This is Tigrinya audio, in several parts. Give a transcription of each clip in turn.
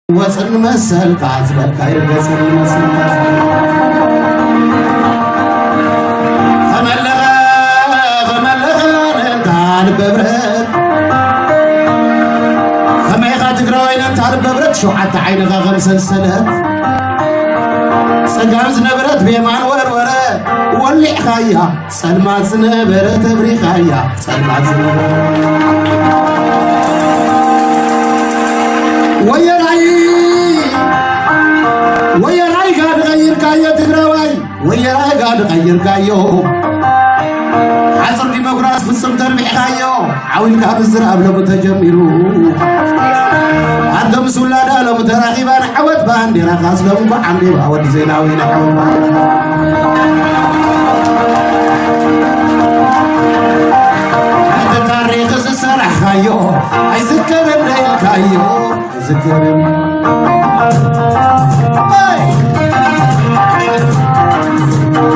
ወፅን መሰልካ ዝበልካ ይርገፅን መሰልካ። ከመለኸ ከመለኸ ነንታ ልበ ብረት፣ ከመይኻ ትግራዋይ ነንታ ልበ ብረት፣ ሸውዓተ ዓይንኻ ከም ሰንሰለት፣ ፀጋም ዝነበረት ብየማን ወርወረ፣ ወሊዕኻያ። ጸልማት ዝነበረ ተብሪኻያ፣ ጸልማት ዝነበረ። ወየራይ፣ ወየራይ ጋድ ቀይርካዮ ትግራዋይ፣ ወየራይ ጋድ ቀይርካዮ። ሓጽር ዲሞክራሲ ፍጹም ተርቢሕካዮ። ዓዊልካ ብዝራብ ሎሚ ተጀሚሩ። ኣንተ ምስ ውላዳ ሎሚ ተራኺባ ንዓወት ባንዴራ ካስሎም እንኳዕ ዓምቢባ ወዲ ዜናዊ ንዓወት ባንዴራ። እቲ ታሪኽ ዝሰራሕካዮ ኣይዝከርን ዶ ኢልካዮ? ኣይዝከርን። ሄይ!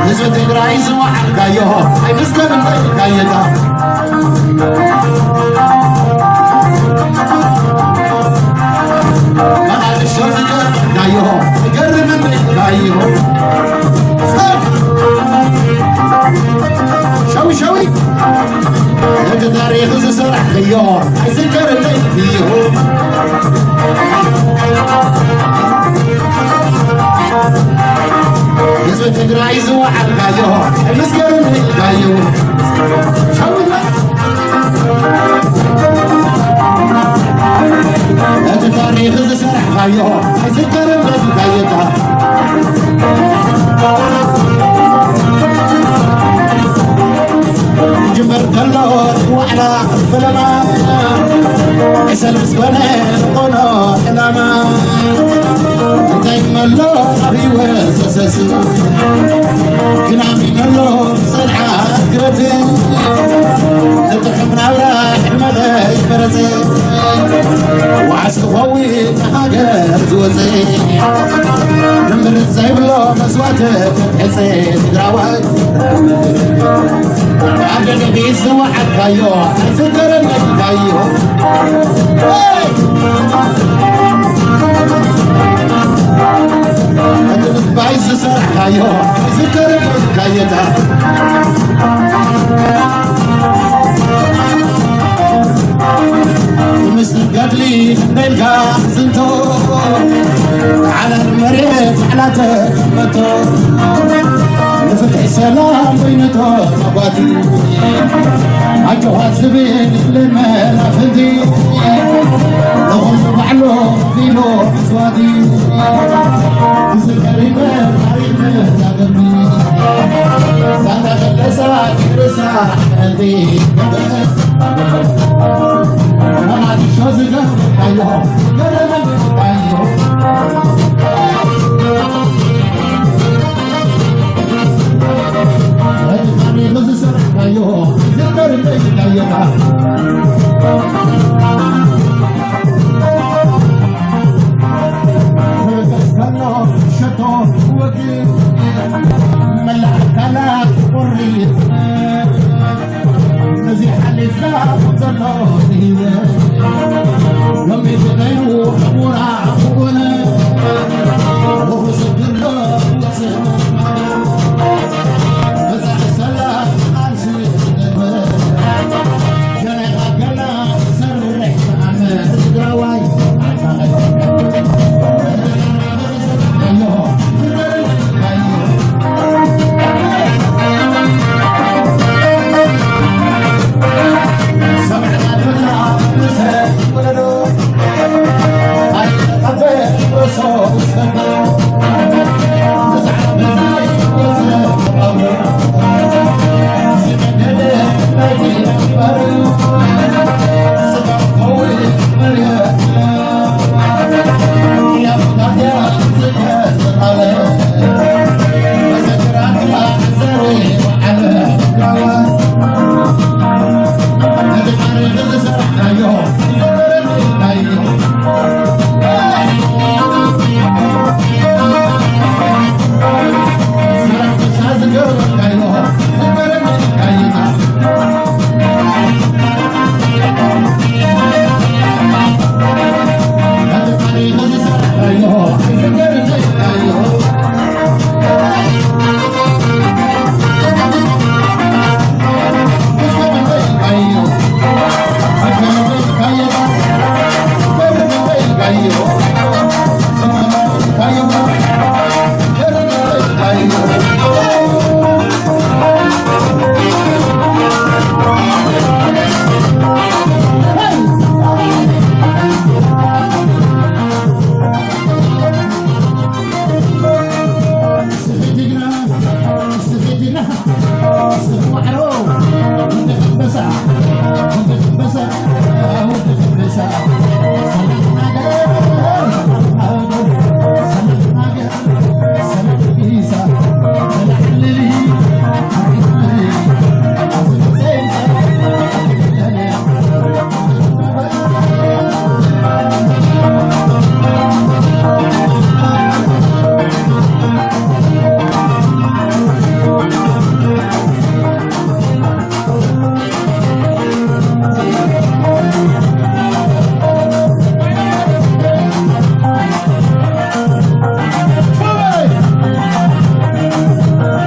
ህዝቢ ትግራይ ዝወዓልካዮ ኣይምዝገብን ዶ ኢልካዮታ? መቓድሾ ዝገበርካዮ ይገርም እንድልካዮ። ሸዊ ሸዊ እቲ ታሪኽ ዝሰራሕክዮ ኣይዝከር እንድልክዮ። ህዝቢ ትግራይ ዝወዓልካዮ ኣይምዝገርን ኢልካዮ። ሸዊላ እቲ ታሪኽ ዝሰራሕካዮ ኣይዝከርን ኢልካዮታ። ክጅመር ከሎ ዋዕላ ፈለማ፣ ዕሰል ምስ ኮነ ዝኾኖ ዕላማ፣ እንታይ መሎ ኣብ ህይወት ሰሰስ፣ ግን ኣሚነሎ ጸንዓት ግረት፣ ንጥዕም ናብራ ዕድመ ከይፈረጸ፣ ዋዕስ ክኸውን ንሃገር ዝወጸ፣ ምምርጽ ዘይብሎ መስዋእቲ ተትሕጸ ትግራዋይ። ኣብ ደደቢት ዝወዓልካዮ ኣይዝከርን ኢልካዮ። እቲ ምድባይ ዝሰራሕካዮ ኣይዝከርን ኢልካዮታ። ምስ ገድሊ ክንደይ ኢልካ ዝንቶ፣ ዓለም መሬት ባዕላ ተቐመጦ። ንፍትሒ ሰላም ኮይኑቶ ተጓቲ፣ ኣጆኻ ዝብል ልመና ፍንቲ፣ ንኹሉ ባዕሉ ቢሉ መስዋእቲ። ዝከሪበ ታሪኽ መዛግብቲ፣ ሳታ ከለሳ ይርሳ እንዲ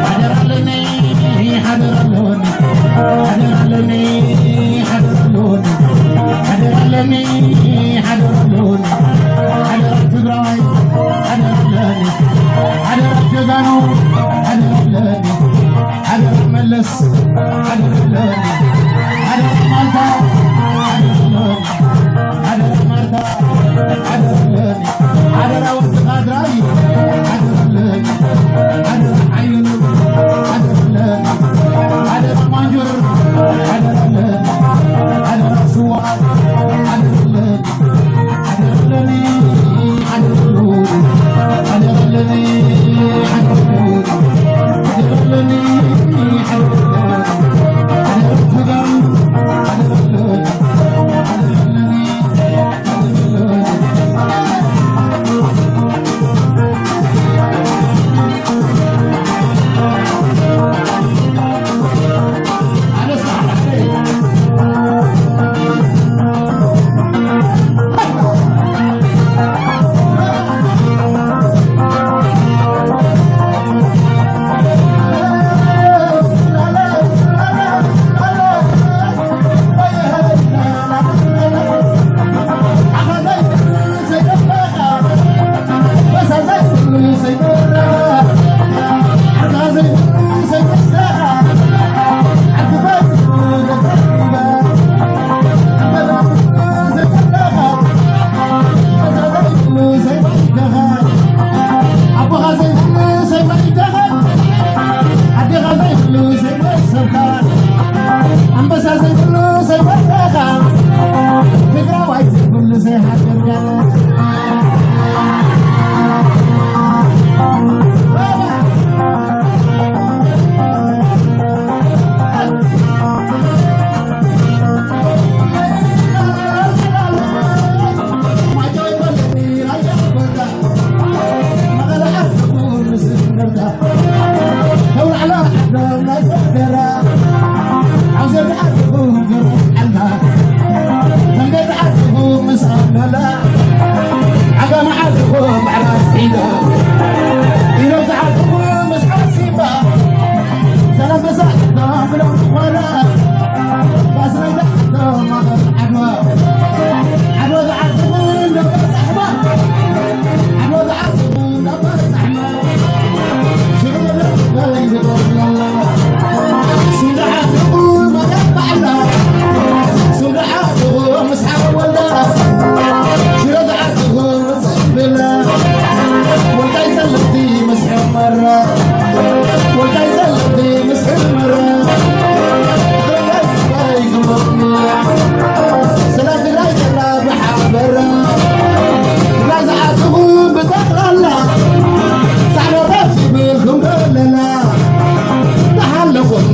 ሓደራ ኣለኒ፣ ሓደራ ኣለኒ፣ ሓደራ ኣለኒ፣ ሓደራ ኣለኒ፣ ሓደራ ኣለኒ፣ ሓደራ ትግራዋይ፣ ሓደራ ኣለኒ፣ ሓደራ ጀጋኑ፣ ሓደራ ኣለኒ፣ ሓደራ መለስ፣ ሓደራ ኣለኒ፣ ሓደራ ማልታ፣ ሓደራ ኣለኒ፣ ሓደራ ማልታ፣ ሓደራ ኣለኒ። ሓደራ ወዲ ካድራይ፣ ሓደራ ኣለኒ። ሓደራ ሓየሉ፣ ሓደራ ኣለኒ። ሓደራ ማንጁር፣ ሓደራ ኣለኒ። ሓደራ ስዋ፣ ሓደራ ኣለኒ። ሓደራ ኣለኒ፣ ሓደራ ኣለኒ። ሓደራ ኣለኒ፣ ሓደራ ኣለኒ። ሓደራ ኣለኒ፣ ሓደራ ኣለኒ። ሓደራ ተጋሩ፣ ሓደራ ኣለኒ። ኣቦኻ ዘይብሉ ሰይፋ ይደኸል፣ ኣዴኻ ዘይብሉ ሰይፋ ሰብካ፣ ኣንበሳ ዘይብሉ ሰይፋ ደኻ፣ ትግራዋይ ዘይብሉ ዘይሃገርካ።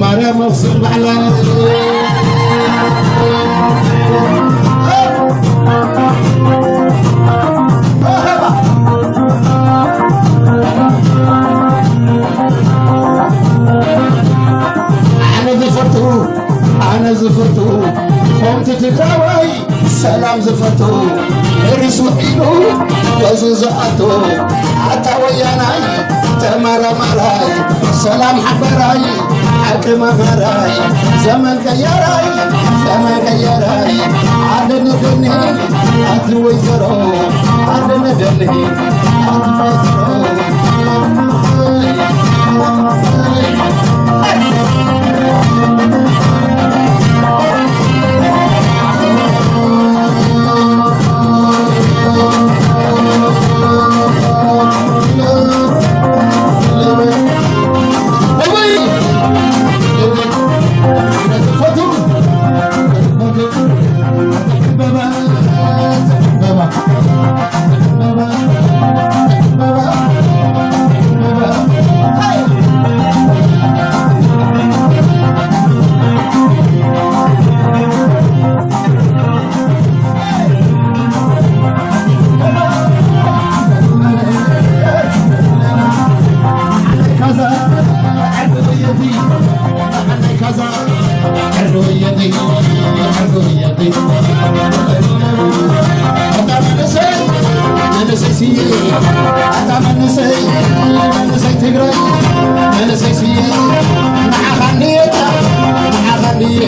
ማርያም ኣኽሱም ባዕላ። ኣነ ዝፈቱ፣ ኣነ ዝፈቱ፣ ከምቲ ትግራዋይ ሰላም ዝፈቱ፣ ርስ ውዒሉ በዚ ዝኣቱ ኣታ ወያናይ ተመራማራይ፣ ሰላም ሓበራይ፣ ሓቂ መመራይ፣ ዘመን ቀያራይ፣ ዘመን ቀያራይ፣ ኣደነ ደኒ ኣቲ ወይዘሮ፣ ኣደነ ደኒ ኣቲ ወይዘሮ። መንእሰይ ትግራይ፣ መንእሰይ ስየ፣ ንዓኻ እንድየ፣ ንዓኻ እንድየ።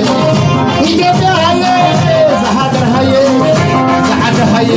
ኢትዮጵያ ሃየ፣ እዛ ሃገር ሃየ፣ እዛ ዓዲ ሃየ።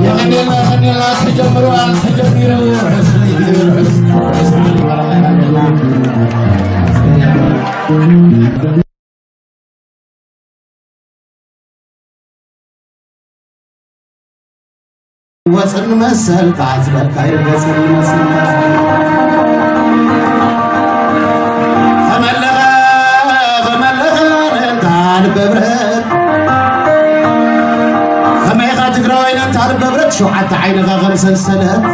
የቀኔና፣ የቀኔና፣ ተጀምሯል፣ ተጀሚሩ፣ ርሑስ፣ ርሑስ፣ ርሑስ፣ ወፅን መሰልካ ዝበልካ ይርገፅን መሰልካ። ከመለኸ፣ ከመለኸ ነንታ ልበ ብረት። ከመይኻ ትግራዋይ ነንታ ልበ ብረት፣ ሸውዓተ ዓይንኻ ከም ሰንሰለት።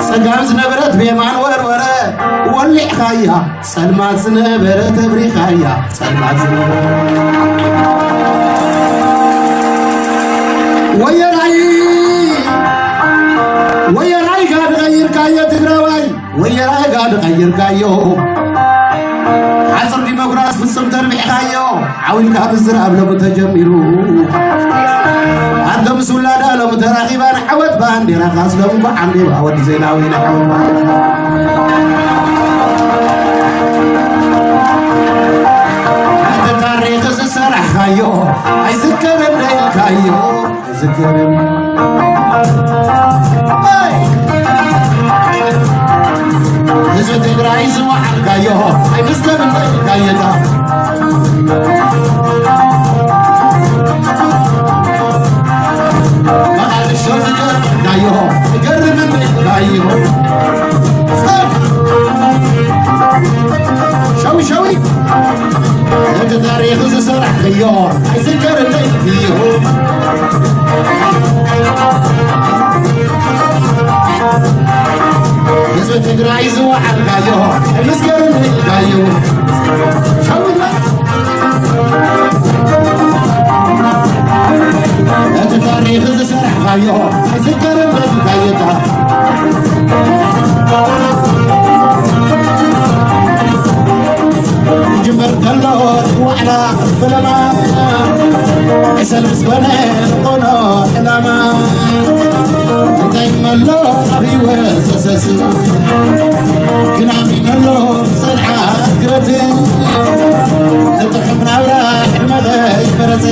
ጸጋም ዝነበረት ብየማን ወርወረ፣ ወሊዕኻያ። ጸልማት ዝነበረ ተብሪኻያ፣ ጸልማት ዝነበረ። ወየራይ፣ ወየራይ ጋድ ቀይርካዮ ትግራዋይ፣ ወየራይ ጋድ ቀይርካዮ። ሓጽር ዲሞክራሲ ፍጹም ተርቢሕካዮ፣ ዓዊልካ ምዝራብ ሎሚ ተጀሚሩ። ኣደ ምስ ውላዳ ሎሚ ተራኺባ፣ ንዓወት ባንዴራኻስ ሎሚ እንኳዕ ዓምሊባ፣ ወዲ ዜናዊ ንዓወት ባንዴራ። እቲ ታሪኽ ዝሰራሕካዮ ኣይዝከርን ዶ ኢልካዮ? ኣይዝከርን። ኣይ! ህዝቢ ትግራይ ዝወዓልካዮ ኣይምዝገብን ዶ ኢልካዮ? መቓልሾ ዝገበርካዮ፣ ይገርም እንድልካዮ። ሸዊ፣ ሸዊ፣ እቲ ታሪኽ ዝሰራሕክዮ፣ ኣይዝከር እንድልክዮ። ህዝቢ ትግራይ ዝወዓልካዮ፣ ኣይምዝከር እንድልካዮ። ሸዊ፣ እቲ ታሪኽ ዝሰራሕካዮ ዝገርም በልካየታ። ምስ ኮነ ዝኾኖ ዕላማ እንታይ መሎ ኣብ ህይወት ሰሰስ ግን ኣሚነሎ ጸንሓት ክረቲ ንጥሑም ናብራ ዕድመ ከይፈረጸ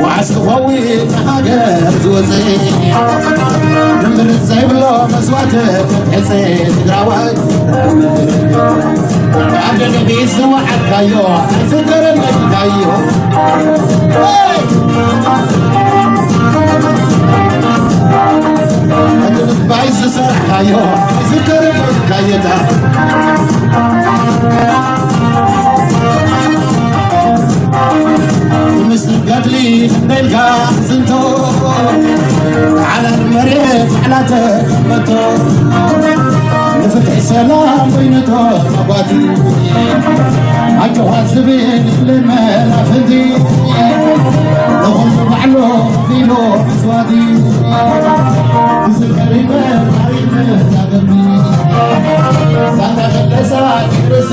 ዋዓስ ክኸውን ንሃገር ዝወጸ ድምርት ዘይብሎ መስዋእቲ ሕፀ ትግራዋይ ኣብ ደደቢት ዝወዓልካዮ ዝገረመልካዮ እቲ ልባይ ዝሰርሕካዮ ዝገረመልካዮታ ምስ ገድሊ ክንደልካ ዝንቶ ዓለም መሬት ዕላተ መቶ ንፍትሒ ሰላም ኮይነቶ ተጓቲ ኣጆኻ ዝብል ልመና ፍንቲ ንኹሉ ባዕሎ ፊሎ መስዋቲ ዝከሪበ ታሪክ መዛግብቲ ሳታ ከለሳ ይርሳ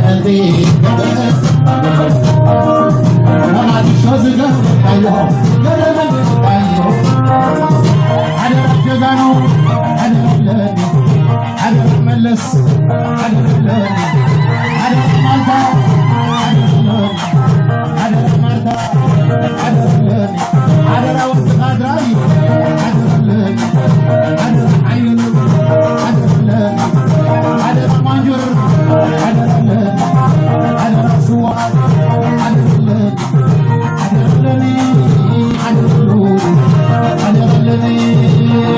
ሕንቲ መቃድሾ ዝገባዮ ገለመልካዮ ሓደራ ጀጋኑ ሓደራ ኣለኒ ሓደራ መለስ ሓደራ ኣለኒ ሓደራ ማልታ ሓደራ ኣለኒ ሓደራ ማልታ ሓደራ ኣለኒ ሓደራ ወዲ ካድራይ ሓደራ ኣለኒ ሓደራ ሓየሉ ሓደራ ኣለኒ ሓደራ ማንጆር ሓደራ ኣለኒ ሓደራ ስዋ ሓደራ ኣለኒ ሓደራ ኣለኒ ሓደራ ኣለኒ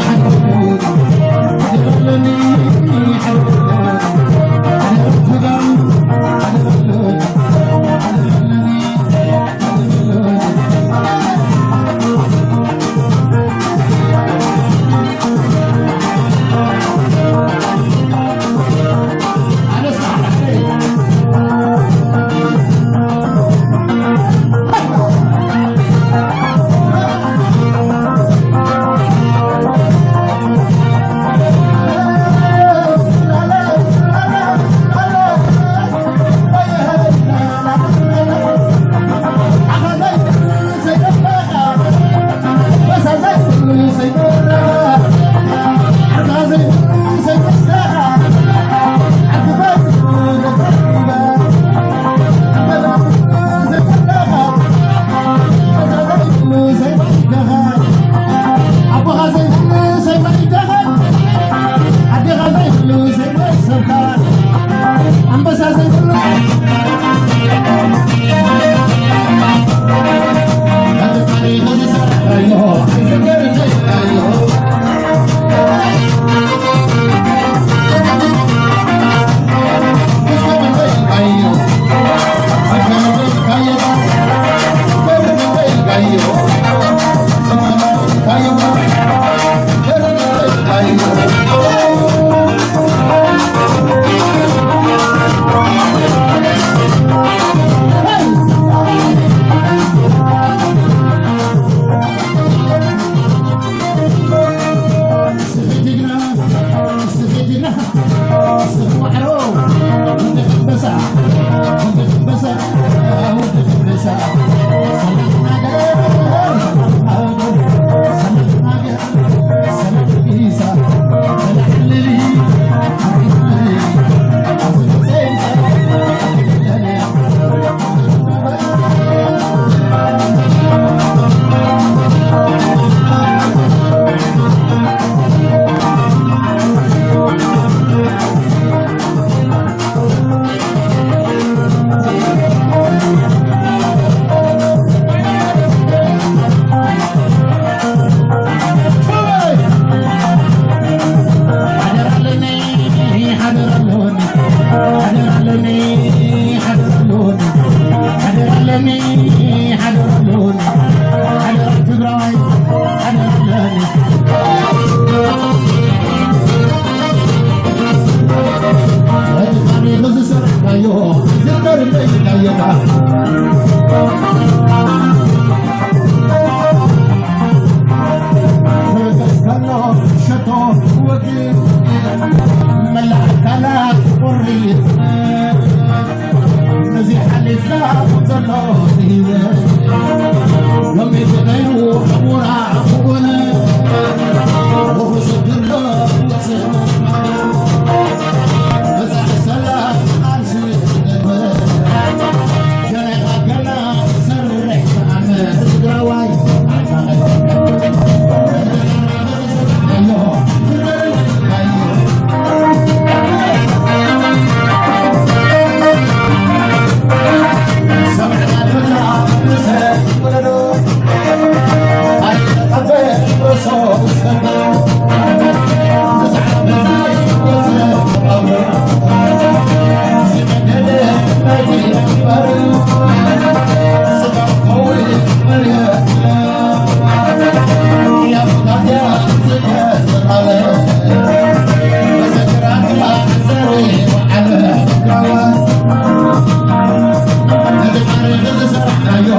ሓደራ ኣለኒ ሓደራ ኣለኒ ሓደራ ተጋሩ ሓደራ ኣለኒ ሓደራ ኣለኒ ኣንበሳ ዘይብሉ ዝሰራሕናዮ